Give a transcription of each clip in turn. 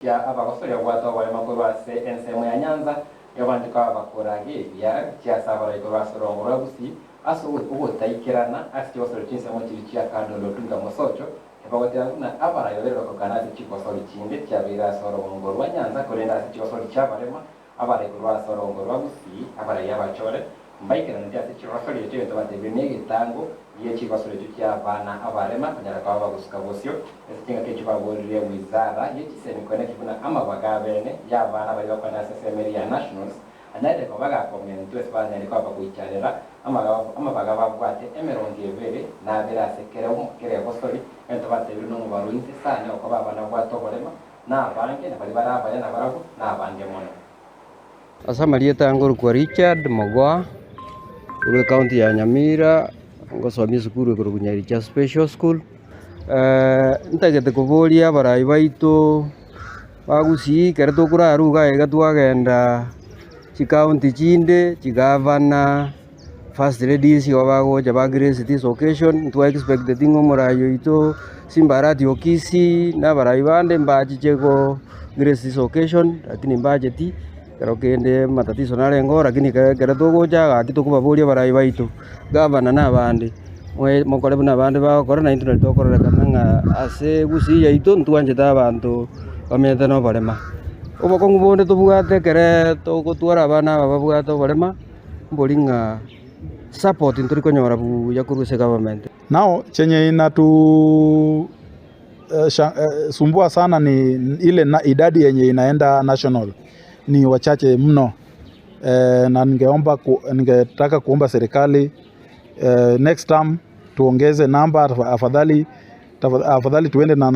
Kia abagosoria obwate oboremo korwa ase ensemo ya Nyanza, nigo koba bakoragia ebiya chi'ase abarai korwa ase orongo rwa Gusii ase ogotaikerana ase chigosori chinsemo chiria chia Kandolo Otunga Mosocho, ebagoteba buna abarai babere bakokana ase chigosori chinde chiabeire ase orogongo rwa Nyanza korende ase chigosori chi'abarema abarai korwa ase orogongo rwa Gusii abarai abachore Mbaikeraneti ase chigosori echio egento batebirie negetango gie chigosori echio chi'abana abarema konyara koba bagosuka bosio ase chingaki echio baboririe wizara ye chisemi koeneki buna amabaga abene y'abana baria bakwana ase ensemo eria ya Nationals anyarire koba gakomentwa ase banyarire koba bagoichanera amabaga babwate emerongo ebere nabere ase kera egosori egento batebirie nomobaro ointe sana okoba abana babwate oborema nabange na baria bare abaya nabarabwo nabange mono. Ase amarieta ngorokwa Richard Mogoa, korwa ekaunti ya Nyamira, ngosomia esukuru ekorokwa Nyaricha Special School. Ntagete koboria abarai baito ba Gusii ekero tokorarwa iga iga twagenda chikaunti chinde, chigavana, first ladies igo bagocha ba grace this occasion, ntwa expecteti ng'a omorai oito Simba Arati Okisi na abarai bande mbachiche go grace this occasion, lakini mbacheti, ekero kende amatatizo narenge oo lakini ekero ekero togocha gaki tokobaboria abarai baito, gavana na abande, moe mokore buna abande bagokora naintwe nari tokororekana ng'a ase gusii yaito ntwanchete abanto bamenyete na oborema. Obokong'u bonde tobwate ekere togotwara abana aba babwate oborema. Mbori ng'a support ntori konyora buya korwa ase government. Nao chenye inatu sumbua sana ni ile idadi yenye inaenda national ni wachache mno na ningeomba ningetaka kuomba serikali next term tuongeze namba afadhali afadhali tuende na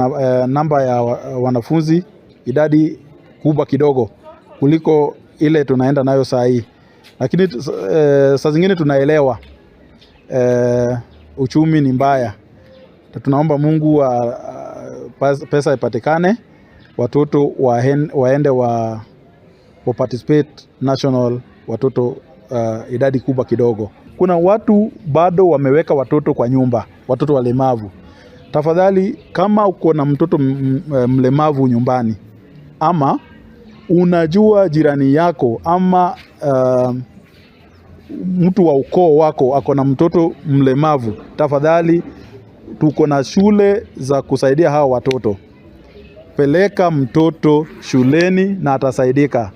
namba ya wanafunzi idadi kubwa kidogo kuliko ile tunaenda nayo saa hii. Lakini saa zingine tunaelewa uchumi ni mbaya. Tunaomba Mungu pesa ipatikane, watoto waende wa participate national, watoto idadi kubwa kidogo. Kuna watu bado wameweka watoto kwa nyumba, watoto walemavu. Tafadhali kama uko na mtoto mlemavu nyumbani ama unajua jirani yako ama mtu wa ukoo wako ako na mtoto mlemavu, tafadhali tuko na shule za kusaidia hawa watoto. Peleka mtoto shuleni na atasaidika.